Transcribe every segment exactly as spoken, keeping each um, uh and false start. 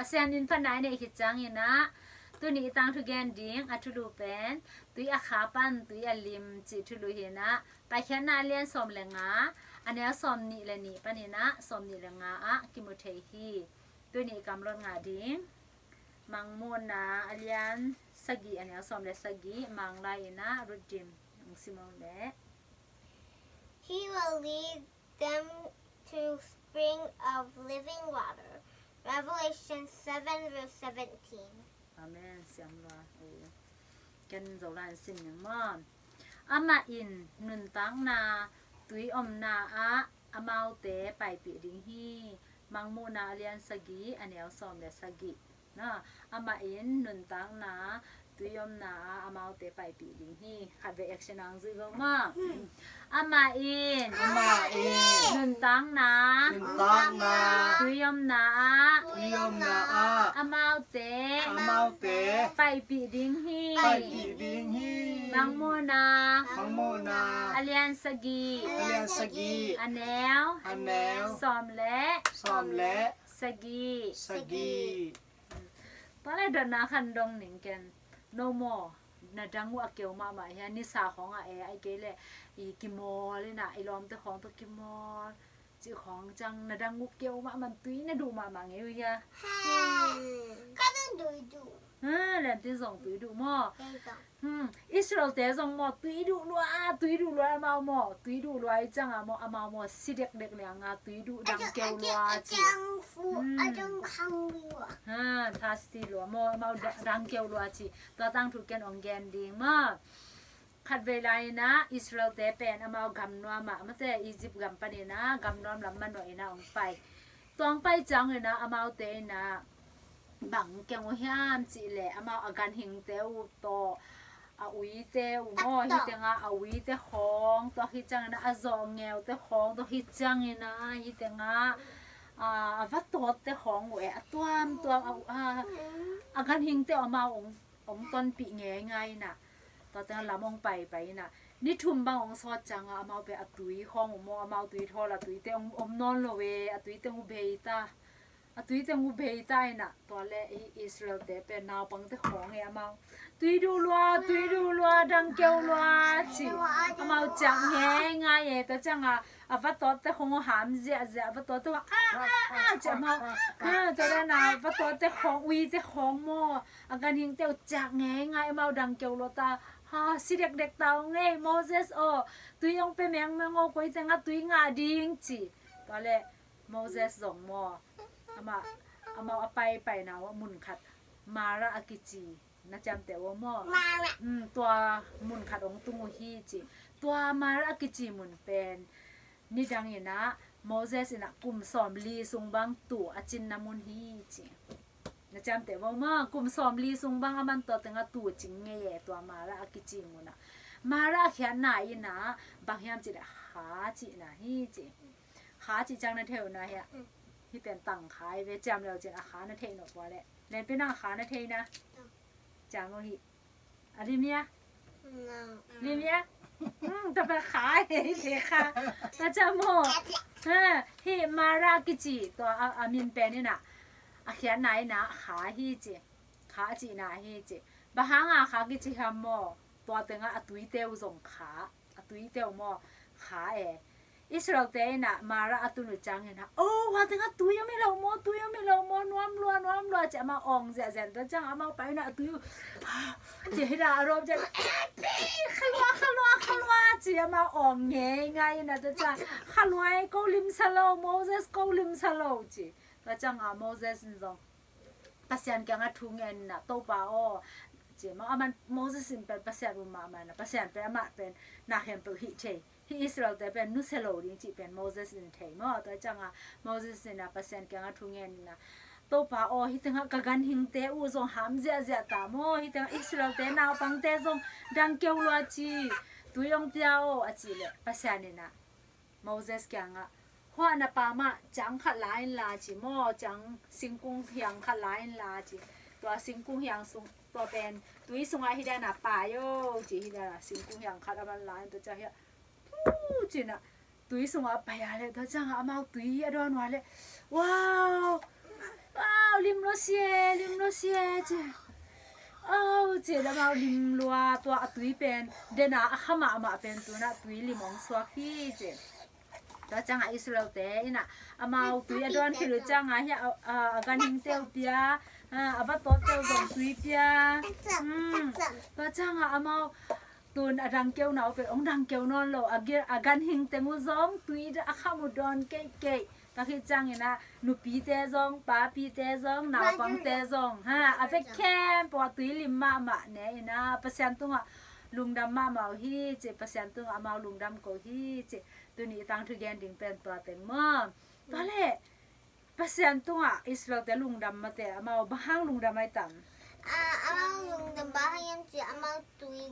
Pasian min phatna i neih khit ciangin ah, tuni i tangthu gen ding a thulu pen, tui a kha pan tui a lim cih thulu hi-in ah, Paikhiatna a lian sawm le nga, a neu sawm nih le nih panin ah sawm nih le nga ah kimu thei hi. Tuni i kamlot ngah ding, Mangmuhna a lian sagih, a neu sawm le sagih, Mang lai in ah Ruth Dim hong sim ung leh. He will lead them to spring of living water. Revelation seven verse seventeen. Amen. Siam lua. Eh. Ken Zolai in sim ning maw. Amah in nuntakna tui omna ah amaute paipih ding hi. Mangmuhna a lian sagih, a neu sawm le sagih. Na, amah in nuntakna tui omna ah amaute paipih ding hi. Khat vei action hong zui vo maw. Amah in, amah in, nuntakna, nuntakna, tui omna ah, tui omna ah, amaute, amaute, paipih ding hi. Paipih ding hi. Mangmuhna, Mangmuhna, a lian sagih, a lian sagih, a neu, a neu, sawm le, sawm le, sagih, sagih. Tua leh dotna khat dong ning ken. No maw, na dang uh a keu mahmah hia, nisa khawng a e, ahih kei leh i kimawl in ah, i lawmte khawng tawh kimawl cih khawng ciang, na dang uh keu mahmah, tui na duh mahmah ngei uh hia? Hmm. Ka dang tui duh. Ha, Liantin zong tui duh maw? Kei zong. Hmm. I Israel-te zong maw, tui duh lua, tui duh lua amau maw, tui duh lua i cianga maw, amau maw, si dekdek lianga tui duh dang keu lua ci. Ha, thirsty lua maw, amau dang keu lua ci. Tua tangthu ken ong gen ding maw. Khatvei lai-inah Israel-te pen amau gam nuamah, amate Egypt gam paninah gam nuam lam manuah inah ong pai. Tua ong pai cianginah amaute inah bang keng uh hiam cihleh amau a ganhingte uh tawh, a uite uh maw, hih tengah a uite khawng tawh, hih cianginah a zawhngeute khawng tawh, hih cianginah hih tengah a, a vatawtte khawng uh e, a tuamtuam a, a, a ganhingte uh amau ong ong tonpih ngeingai inah. Tua tengah lam ong paipai inah. Ni thum bang ong sawt cianga amau pen a tui khawng uh maw, amau tui thawl a tuite ong om nawn lo e, a tuite ong uh bei ta. A tuite ong uh bei ta inah. Tua le i Israel-te pen naupangte khawng e amau. Tui duh lua, tui duh lua, dang keu lua ci. Amau ciah ngeingai e, tua cianga a vatawtte khawng uh ham ziahziah, a vatawtte khawng a, a, a, ci amau. Ha, tua le na a vatawtte khawng, uite khawng maw. A ganhingte uh ciah ngeingai amau dang keu lua ta. Ha, si dekdek ta ong ei, Moses aw, tui ong pia mengmeng aw, koi tengah tui ngah ding ci. Tua le Moses zong maw, amah, amau a paipaina uh a mun khat, Mara a kici, na ciamteh uh maw. Hmm, tua mun khat ong tung uh hi ci. Tua Mara a kici mun pen nidang inah Moses inah kum sawmli sung bang tu a cinna mun hi ci. Na ciamteh uh maw, kum sawmli sung bang a man tua tengah tu cing ngei e, tua Mara a kici munah. Mara a khiatna inah bang hiam cihleh kha cihna hi ci. Kha cih ciang na thei uh na hia. Hih pen tang kha hi ve, ciam leu cin a kha na thei nop ua leh. Lenpi nang a kha na thei na. Ciam uh hi. A lim hia? Lim hia? Hmm, tua pen kha hi, hi kha. Tua ciang maw. Ha, hih Mara kici tua a, a min pen inah. A khiatna inah kha hi ci. Kha cihna hi ci. Bang hanga kha kici hiam maw. Tua tengah a tuite uh zong kha. A tuite uh maw. Kha e. Israel-te inah Mara a tun uh ciangin ah, oh, hua tengah tui om hi lo maw, tui om hi lo maw, nuam lua, nuam lua, ci amau awng ziahziah, tua ciang amau pai inah a tui uh, ci hi dah a rom ciang, kha lua, kha lua, kha lua, ci amau awng ngeingai inah, tua ciang, kha lua e, ko limsa lo, Moses ko limsa lo, ci. Tua ciang a Moses in zong Pasian kiangah thu ngen inah, Topa aw, ci mah, aman Moses in pen Pasian um mahmah inah, Pasian pen amah pen na khempeuh hih thei. Hih Israel-te pen nusia lo ding cih pen Moses in thei maw. Tua ciangah Moses inah Pasian kiangah thu ngen inah, Topa aw, hih tengah ka ganhingte uh zong ham ziahziah ta maw, hih tengah Israel-te naupangte zong dang keu lua ci, tui hong pia aw, a cih leh Pasian inah Moses kiangah, hua na pamah ciang khat la inla ci maw, ciang singkung hiang khat la inla ci. Tua singkung hiang sung, tua pen tui sungah hi dan a pai o ci, hi dan a singkung hiang khat a man la in, tua ciang hiah, pu, ci inah tui sungah a pai a leh, tua ciangah amau tui a dawn uh a leh, wow, wow, lim lua si e, lim lua si e ci. Au, ci leh amau lim lua, tua a tui pen den a, a kha mahmah pen tu inah tui lim hong suak hi ci. Tua ciangah Israel-te inah amau tui a dawn khit uh ciangah hiah a, a, a ganhingte uh pia, a, a vatawtte uh zong tui pia. Hmm. Tua ciangah amau tun a dang keuna uh pen hong dang keu nawn lo, a gi-, a ganhing teng uh zong tui a kham uh dawn keikei. Tua khit ciang inah nupite zong, papite zong, naupangte zong, ha, a vek khempeuh ah tui lim mahmah ne inah Pasian tungah lungdam mahmah uh hi ci, Pasian tungah amau lungdam ko hi ci. Tuni i tangthu gen ding pen tua teng maw. Tua leh Pasian tungah Israel-te lungdam mate, amau bang hang lungdam ai tam? Ah, amau lungdam bang hang hiam ci, amau tui.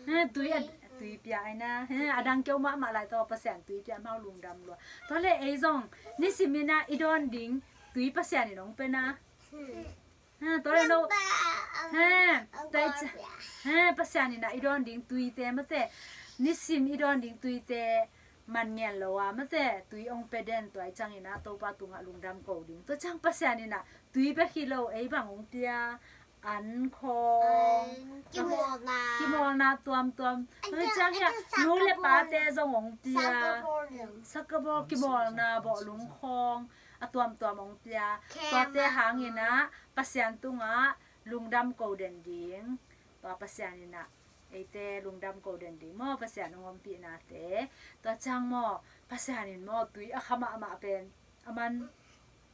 Ha, tui a, tui pia ai na. Ha, a dang keu mahmah lai tawh Pasian tui pia, amau lungdam lua. Tua leh ei zong nisim inah i dawn ding tui Pasian in hong pia na. Hmm. Ha, tua leh no. Ha, tua i ca-, ha, Pasian inah i dawn ding tuite mate, nisim i dawn ding tuite man ngen lo a mate, tui hong pia den, tua i ciang inah Topa tungah lungdam ko ding. Tua ciang Pasian inah tui bek hi lo, ei bang hong pia, an khawng, kimawlna, kimawlna tuamtuam. Tua i ciang hiah nu le pate zong hong pia. Sakabawng, kimawlna bawlung khawng a tuamtuam hong pia. Tuate hang inah Pasian tungah lungdam ko den ding. Tua Pasian inah Eite lungdam ko den ding maw, Pasian hong ompihnate. Tua ciang maw, Pasian in maw tui a kha mahmah pen a man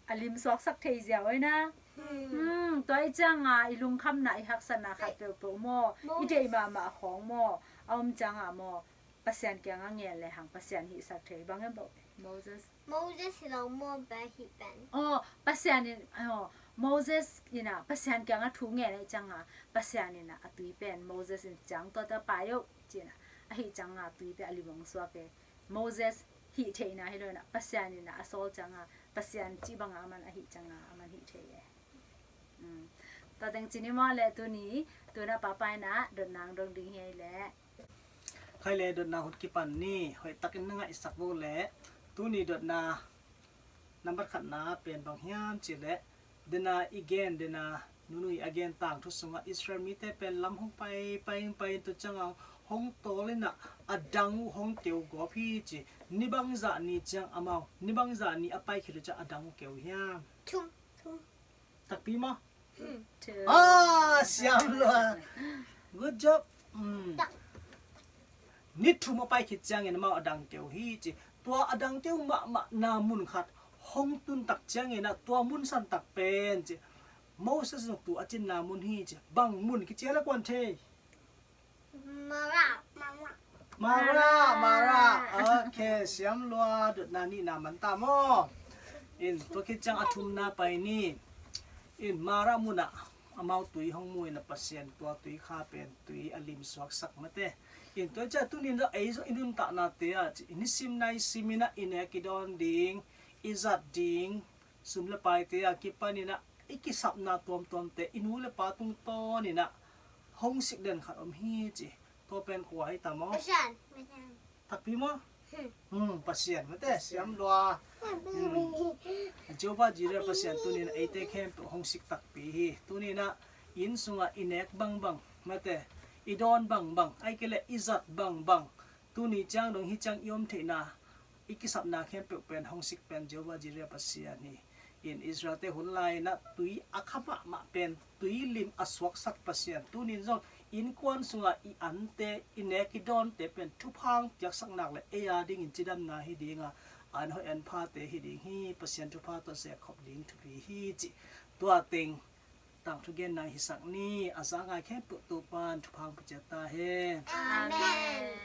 a lim suaksak thei ziau ei na. Hmm, tua i cianga i lungkhamna i haksatna khat peuhpeuh maw, i deih mahmah khawng maw, a om cianga maw, Pasian kianga ngen le hang Pasian hihsak thei bang em bo. Moses. Moses hi lo maw, pen hih pen. Aw, Pasian in, aw, Moses ina Pasian kianga thu ngen ei cianga Pasian ina a tui pen Moses in ciang tua ta pai oh cina a hih cianga tui pen a lim hong suak e. Moses hih theihna hi lo ina Pasian ina a sawl cianga Pasian cih banga a man a hih cianga a man hih thei e. Tua teng cini maw le tuni tuna papaina dotna ang dong ding hi ei le. Khai le dotna hun kipan ni, hoih takin na ngaihsak vo le. Tuni dotna nambat khatna pen bang hiam ci le, dena i gen, dena nunui a gen tangthu sungah Israel mite pen lam hong pai pai pai in tu cianga hong tawl ina a dang uh hong keu gawp hi ci. Ni bangzah ni ciang amau, ni bangzah ni a pai khit uh ciang a dang uh keu hiam? Thum. Thum. Takpi maw? Ah, siam lua. Good job. Ni thum a pai khit ciangin amau a dang keu hi ci. Tua a dang keu mahmahna mun khat hong tun tak ciangin ah tua mun san tak pen ci. Moses zong tu a cinna mun hi ci. Bang mun kici a le kuan thei? Mara. Mara, Mara. Ok, siam lua, dotna nihna man ta maw? In, tua khit ciang a thumna pai ni. In, Mara munah amau tui hong mu ina Pasian tua tui kha pen tui a lim suaksak mate. In, tua ciang tunin zong ei zong i nuntahnate ah ci, i nisim nai sim ina i nek i dawn ding, i zat ding, sum le paite a kipan ina i kisapna tuamtuamte i nu le pa tungtawn ina hong sik den khat om hi ci. Tua pen kua hi ta maw? Pasian. Takpi maw? Hmm, Pasian mate, siam lua. Jehovah Jireh Pasian tunin eite khempeuh hong sik takpi hi. Tunin ah inn sungah i nek bangbang mate, i dawn bangbang, ai kei le i zat bangbang, tuni ciang dong hi ciang i om theihna, i kisapna khempeuh pen hong sik pen Jehovah Jireh Pasian hi. In Israelte hun lai-in ah tui a kha mahmah pen tui lim a suaksak Pasian. Tunin zong innkuan sungah i ante, i nek i dawnte pen thupha hong piaksak nak le ei a dingin cidamna hi dinga, an hoih an phate hi ding hi. Pasian thupha tawh sehkhop ding thupi hi ci. Tua teng tangthu genna hisak ni. A za ngai khempeuh Topan thupha hong pia ciat ta hen. Amen.